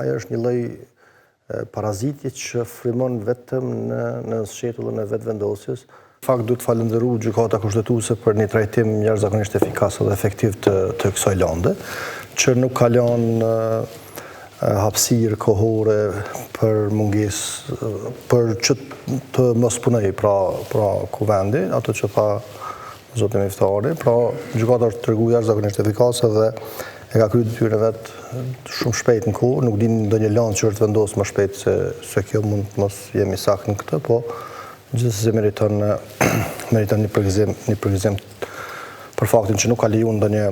Ajo është një lloj paraziti që frymon vetëm në në sqetullën e vetëvendosjes. Në fakt duhet falënderu Gjykata Kushtetuese për një trajtim jashtëzakonisht efikas dhe efektiv të të kësaj lande, që nuk ka lënë hapësirë kohore për mungesë për që të mos punojë pra pra kuvendi, ato që tha Zoti Miftari, pra gjykata është tregu jashtëzakonisht efikase dhe e ka kryer detyrën e vet shumë shpejt në kohë, nuk di ndonjë landë që është vendosur më shpejt se se kjo mund të mos jemi saktë në këtë, po gjithsesi meriton meriton një përgëzim, një përgëzim për faktin që nuk ka leju ndonjë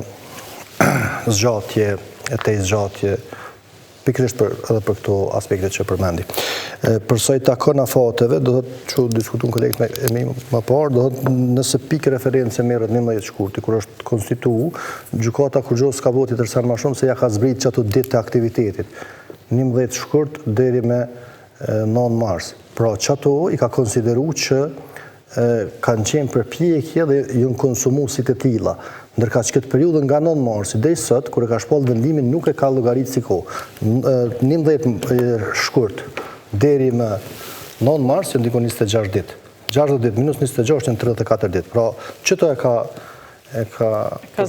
zgjatje e tej zgjatje Pikërisht për edhe për këto aspekte që përmendi. Për sa i takon afateve, do thotë që u diskutuan kolegët e mi më parë, do thotë nëse pikë reference merret 11 shkurti kur është konstitu, gjykata kurgjo s'ka bo tjetër sen më shumë se ja ka zbrit qato ditë të aktivitetit. 11 shkurt deri me 9 mars. Pra qato i ka konsideru që kanë qenë përpjekje dhe janë konsumu si të tilla. Ndërkaq këtë periudhën nga 9 marsi deri sot, kur e ka shpallë vendimin, nuk e ka llogarit si kohë. 11 shkurt deri më 9 mars janë diku 26 ditë. 60 ditë minus 26 janë 34 ditë. Pra, qëto e ka e ka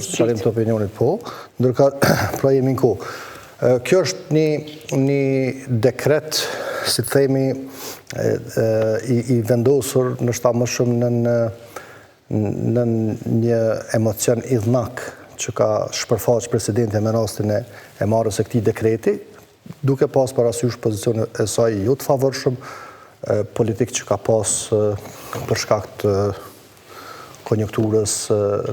sqarim të opinionit po, ndërka pra jemi në kohë. Kjo është një, një dekret, si të themi, i, i vendosur ndoshta më shumë në, në, në një emocion idhnak që ka shpërfaq presidentja me rastin e, e marrjes së këtij dekreti, duke pas parasysh pozicionin e saj jo të favorshëm politik që ka pas për shkak të konjunkturës,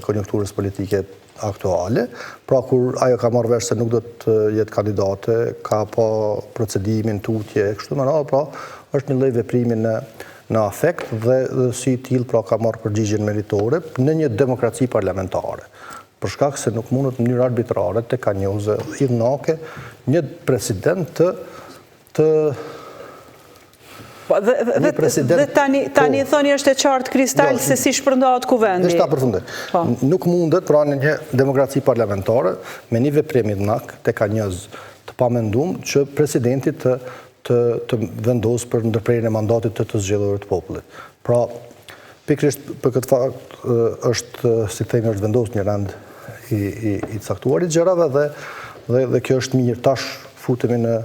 konjunkturës politike aktuale. Pra kur ajo ka marrë vesh se nuk do të jetë kandidate, ka pa procedimin tutje e kështu me radhë, pra është një lloj veprimi në në afekt dhe, dhe si i tillë pra ka marrë përgjigjen meritore në një demokraci parlamentare. Për shkak se nuk mundet në mënyrë arbitrare tekanjoze, idhnake, një president të të Po, dhe, dhe, dhe tani, tani po. thoni është e qartë kristal jo, se si shpërndahet kuvendi. Veç ta përfundoj. Po. Nuk mundet, pra në një demokraci parlamentare, me një veprim idhnak, tekanjoz të pamendum, që presidenti të, të, të vendosë për ndërprerjen e mandatit të të zgjedhurve të popullit. Pra, pikërisht për këtë fakt është, si themi, është vendosur një rend i, i, i caktuar i gjërave dhe, dhe, dhe kjo është mirë. Tash futemi në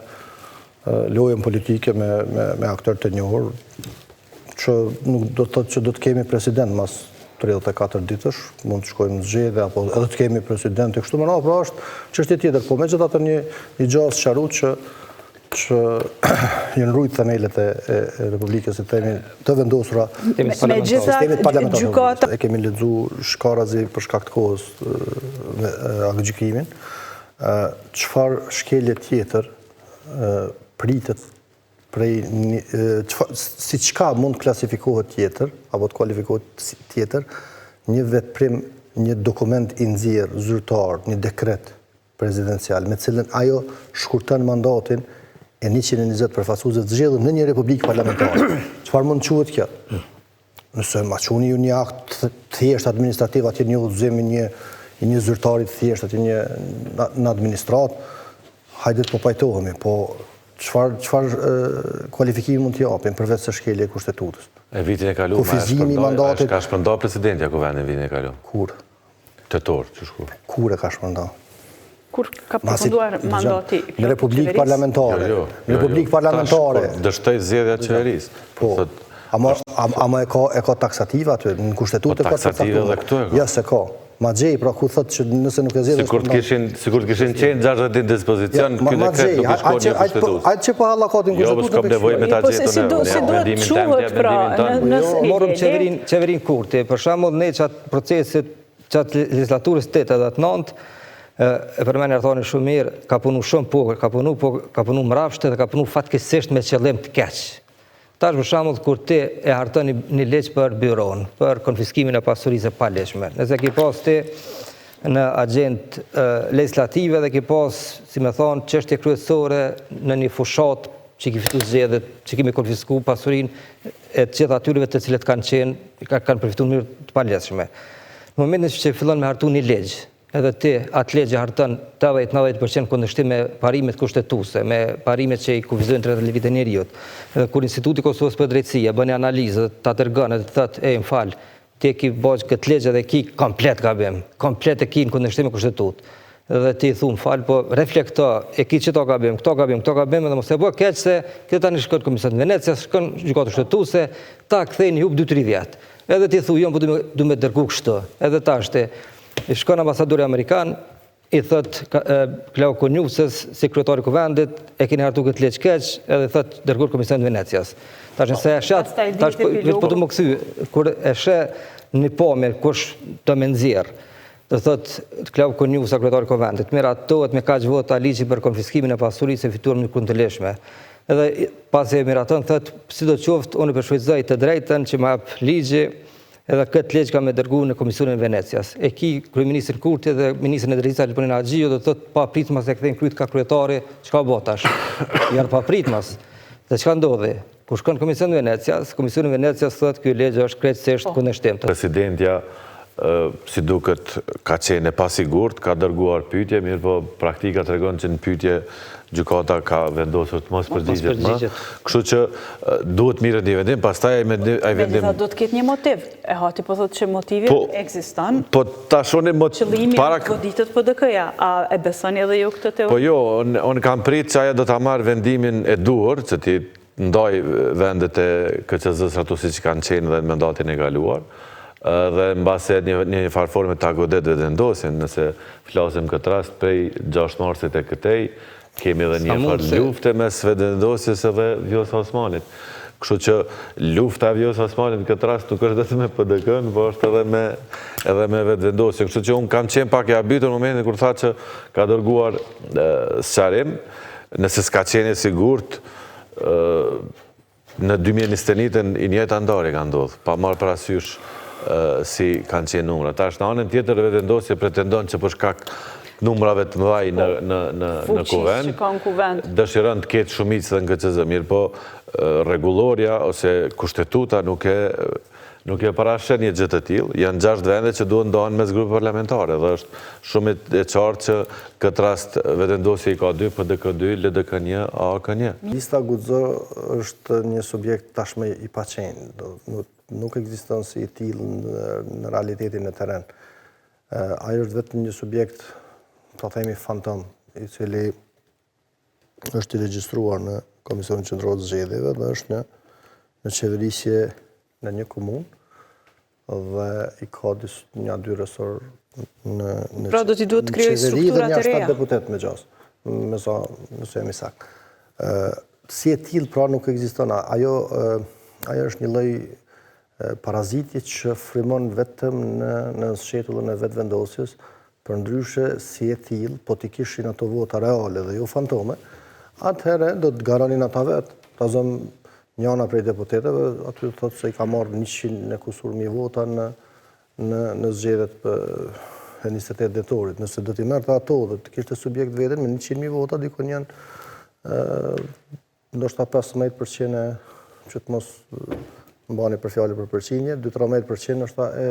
lojën politike me, me, me aktorë të njohur, që nuk do të thotë që do të kemi president mas 34 ditësh, mund të shkojmë në zgjedhje apo edhe të kemi president e kështu me radhë, pra është çështje tjetër, po megjithatë një një gjë sqaru që që janë rujt themelet e, e, e Republikës, si themi, të vendosura sistemit parlamentar. Gjykata... E kemi lexu shkarazi për shkak të kohës me aktgjykimin. Çfarë shkelje tjetër pritet prej një, si çka mund të klasifikohet tjetër, apo të kualifikohet tjetër, një veprim, një dokument i nxjerrë zyrtar, një dekret prezidencial, me cilën ajo shkurton mandatin e 120 përfaqësuesve të zgjedhur në një republikë parlamentare. Çfarë mund të quhet kjo? Nëse ma quni ju një akt të thjeshtë administrativ, atje një udhëzim i një, i një zyrtari të thjeshtë, atje një në administratë, hajde të po pajtohemi, po çfarë çfarë kualifikimi mund t'i japim përveç se shkelje e kushtetutës? E vitin e kalu, Kufizimi i mandatit ka shpërnda presidentja kuvendin vitin e kalu. Kur? Tetor, që shku. Kur e ka shpërnda? Kur ka përfunduar mandati i Në Republikë Parlamentare. Jo, jo, në jo, Republikë Parlamentare. Dështoi zgjedhja e qeverisë. Po. Ama, ama e ka, e ka taksative aty, në kushtetutë po, e ka taksative edhe këtu e ka. Ja, s'e ka. Ma gjej, pra ku thotë që nëse nuk e zgjedh... Sikur të kishin, sikur të kishin qenë 60 ditë dispozicion, ky dekret nuk i shkon një po, kushtetues. Ajtë që po hallakatin kushtetues... Jo, po s'kam nevojë me ta po, gjetur në si duhet quhet, pra, jo, Morëm qeverinë, qeverinë Kurti, për shembull ne qatë procesit gjatë legjislaturës 8 edhe të 9, e përmendi Artani shumë mirë, ka punu shumë po, ka punu, po, ka punu mrapsht dhe ka punu fatkeqësisht me qëllim të keq. Tash për shembull kur ti e harton një, një ligj për byron, për konfiskimin e pasurisë së paligjshme. Nëse ki pas ti në agjendë legjislative dhe ki pas, si me thonë, çështje kryesore në një fushatë që ki fitu zgjedhjet, që ki me konfisku pasurinë e të gjithë atyreve të cilët kanë qenë, kanë përfitu në mënyrë të paligjshme. Në momentin që fillon me hartu një ligj, edhe ti atë ligj e harton 80-90% kundërshtim me parimet kushtetuese, me parimet që i kufizojnë të drejtat e liritë e njeriut. Edhe kur Instituti i Kosovës për Drejtësi e bën një analizë dhe ta dërgon edhe të thotë, ej, më fal, ti e ki bo këtë ligj edhe e ki komplet gabim, komplet e ki në kundërshtim me kushtetutë. Dhe ti i thu, më fal, po reflekto, e ki qëto gabim, këto gabim, këto gabim, edhe mos e bë keq se këtë tani shkon Komisioni i Venecias, shkon Gjykata Kushtetuese, ta kthejnë hup 2-3 vjet. Edhe ti thu, jo, po du me, du me dërgu kështu. Edhe tash ti, i shkon ambasadori amerikan, i thot Glauk Konjufcës, si kryetari i kuvendit, e keni hartu këtë ligj keq, edhe i thot dërgu Komisionit të Venecias. Tash nëse e sheh, tash po, po du me kthy, kur e sheh një pamje, kush të me nxjerr, do thot Glauk Konjufca kryetari i kuvendit, miratohet me kaq vota ligji për konfiskimin e pasurisë së fituar në mënyrë të ligjshme. Edhe pasi e miraton, thot, sido qoftë, unë e shfrytëzoj të drejtën që ma jep ligji, Edhe këtë ligj ka me dërgu në Komisionin e Venecias. E ki kryeministrin Kurti dhe ministrin e Drejtësisë Albulena Haxhiu do të thotë papritmas e kthejnë kryt ka kryetari, çka bo tash? Janë papritmas. Dhe çka ndodhi? Kur shkon Komisioni i Venecias, Komisioni i Venecias thotë ky ligj është krejtësisht po. kundërshtim. Presidentja si duket ka qenë e pasigurt, ka dërguar pyetje, mirëpo praktika tregon që në pyetje gjykata ka vendosur të mos përgjigjet më. Kështu që duhet merret një vendim, pastaj ai vendim... Megjithatë do të ketë një motiv. E hati po thotë që motivi po, ekziston. Po tash unë mot... Qëllimi para... goditet PDK-ja. A e besoni edhe ju këtë teori? Po jo, unë kam prit që ajo do ta marrë vendimin e duhur, që t'i ndajë vendet e KQZ-së ato siç kanë qenë dhe në mandatin e kaluar, dhe mbase në një farë forme ta godet Vetëvendosjen, nëse flasim këtë rast prej 6 marsit e këtej, kemi edhe një farë lufte mes Vetëvendosjes edhe Vjosa Osmanit. Kështu që lufta e Vjosa Osmanit në këtë rast nuk është vetëm me PDK-në, po është edhe me edhe me Vetëvendosjen. Kështu që unë kam qenë pak i habitur në momentin kur tha që ka dërguar sqarim, nëse s'ka qenë e sigurt, Në 2021-ën i njëjta ndarje ka ndodhë, pa marrë parasysh si kanë qenë numrat. Tash në anën tjetër Vetëvendosje pretendon që për shkak numrave të mëdhaj në në në në kuvend, dëshiron të ketë shumicë dhe në KQZ, mirëpo rregullorja ose kushtetuta nuk e Nuk e parasheh një gjë të tillë, janë 6 vende që duhet ndahen mes grupeve parlamentare dhe është shumë e qartë që këtë rast Vetëvendosje i ka 2, PDK 2, LDK 1, AAK 1. Lista Guxo është një subjekt tashmë i paqenë, nuk ekziston si i tillë në realitetin në terren. Ai është vetëm një subjekt, ta themi fantom, i cili është i regjistruar në Komisionin Qendror të Zgjedhjeve dhe është në në qeverisje në një komunë dhe i ka dis, një dy resor në në Pra do t'i duhet të krijojë struktura të reja. Dhe një deputet me gjasë, me sa nëse jam i saktë. Ë si e tillë pra nuk ekziston. Ajo ajo është një lloj paraziti që frymon vetëm në në sqetullën e vetëvendosjes, Përndryshe, si e tillë, po t'i kishin ato vota reale dhe jo fantome, atëherë do të garonin ata vetë. Ta zëmë njana prej deputeteve, aty thotë se i ka marrë 100 e kusur mijë vota në, në, në zgjedhjet e 28 dhjetorit. Nëse do t'i merrte ato dhe të kishte subjekt veten me 100.000 vota, dikun janë Ndoshta 15 për qind e që të mos mbani për fjalë për përqindje, 2-13 për qind ndoshta e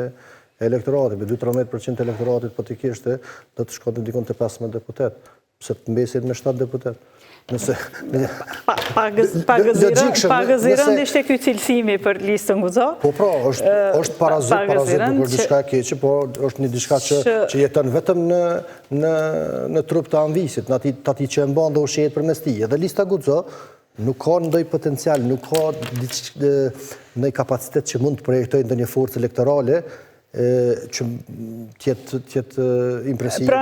elektoratit, me 2-13 për qind të elektoratit po t'i kishte, do të shkonte dikun te 15 deputet, pse të mbesin me 7 deputet. Nëse Pagëzirënd ishte ky cilësimi për listën Guxo. Po pra, është është parazit, parazit nuk është diçka e keqe, po është një diçka që që jeton vetëm në në në trup të amvisit, në atij të atij që e mban dhe ushqehet përmes tij. Edhe lista Guxo nuk ka ndonjë potencial, nuk ka ndonjë kapacitet që mund të projektojë ndonjë forcë elektorale që të jetë të jetë impresive. Pra.